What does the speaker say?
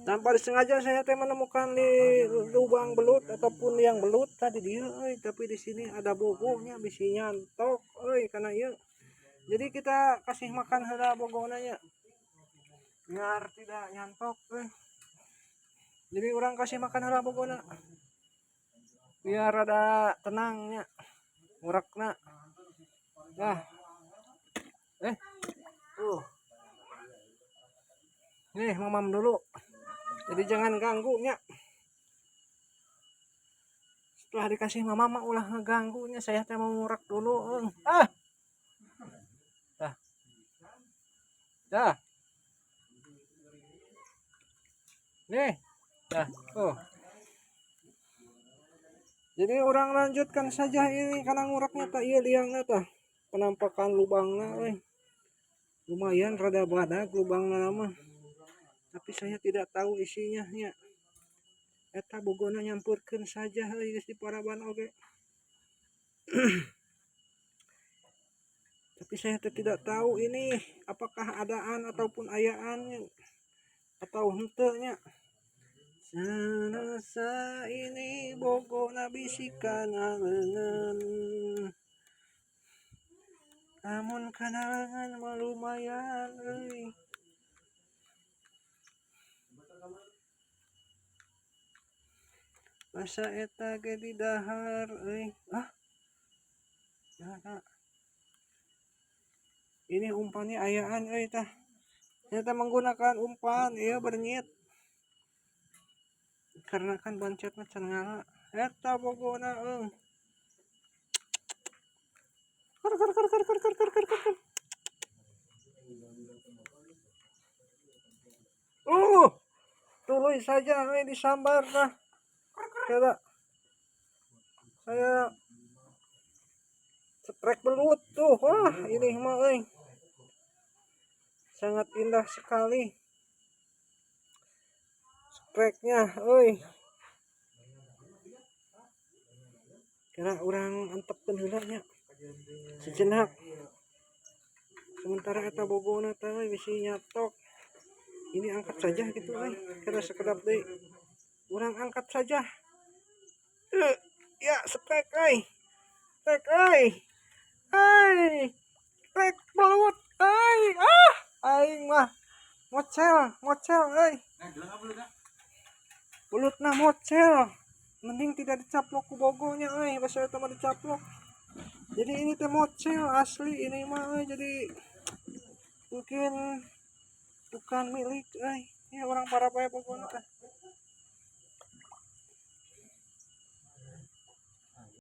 Tanpa disengaja saya teh menemukan di lubang belut ataupun liang belut tadi dia euy, tapi di sini ada bogonya bisi nyantok euy kana ieu. Jadi kita kasih makan heula bogona nya biar tidak nyantok euy. Jadi urang kasih makan heula bogona biar rada tenangnya ngurekna. Nah, tuh. Nih, mamam dulu. Jadi jangan ganggu nya. Setelah dikasih mamam mah ulah ngeganggu nya, saya teh mau ngurek dulu. Ah. Dah. Dah. Nih. Dah, tuh. Jadi urang lanjutkan saja ini karena ngureknya tak ieu liangna tah. Penampakan lubangna euy. Lumayan rada badag lubangna mah. Tapi saya tidak tahu isinya nya. Eta bogona nyampurkeun saja euy geus diparaban oge. Tapi saya tidak tahu ini apakah adaan ataupun ayaan atau henteu nya. Serasa ini bogona bisikan leungeun. Namun kana leungeun mah lumayan euy. Masa eta ge didahar euy. Ah. Nah, ini umpannya ayaan euy tah. Ternyata menggunakan umpan ieu bernyit. Karena kan bancetna can ngala. Eta bogona euy. Kar kar kar kar kar kar kar kar kar. Tuluy saja euy disambar tah. Kira saya strike belut tuh. Wah, ini mah euy. Sangat indah sekali strike-nya euy. Kira urang antepkeun heula nya. Sejenak. Sementara eta bogona teh euy bisi nyatok. Ini angkat saja gitu euy. Kira sekedap deui. Urang angkat saja. Ya, strike euy. Strike euy. Euy. Strike belut euy. Ah, aing mah mocel, mocel euy. Belutna mocel. Mending tidak dicaplok ku bogonya euy, basa eta mah dicaplok. Jadi ini teh mocel asli ini mah euy, jadi mungkin bukan milik euy. Ya orang para bae bogona teh.